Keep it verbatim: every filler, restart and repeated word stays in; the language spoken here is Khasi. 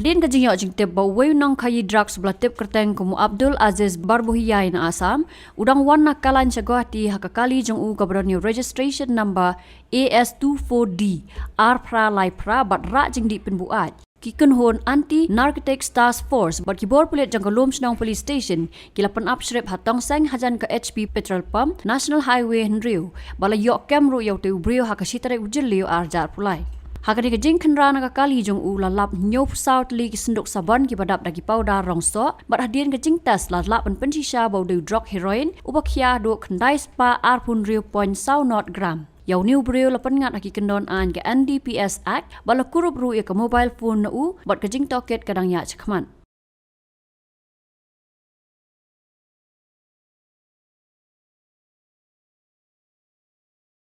Hadien ka jingïoh jingtip ba uwei u nongkhaïi drugs ba la tip kyrteng kum u Abdul Aziz Barbuhiyai na Assam u dang wan na Kallang sha Guwahati ha ka kali jong u kaba don ïa u registration number A S two four D ar phra lai phra bad rah jingdih pynbuaid, ki kynhun Anti Narcotics Task Force bad ki bor pulit jong ka Lumshnong Police Station ki la pynap shrip ha Tongseng hajan ka H P petrol pump, National Highway hynriew, ba la ïoh kem ruh ïa utei u briew ha ka shi tarik u Jylliew ar hajar arphew lai. Ha kane ka jingkhynra na ka kali jong u la lap hynñiewphew saw tylli ki synduk sabon kiba dap da ki powder rong soh, bad hadien ka jingtest la lah ban pynshisha ba u dei u drok heroin uba khia haduh khyndai spah arphew hynriew point saw not gram. Ïa une u briew la pynngat ha ki kyndon aiñ ka N D P S Act bad la kurup ruh ïa ka mobile phone na u bad ka jingtohkit ka dang ïaid shakhmat.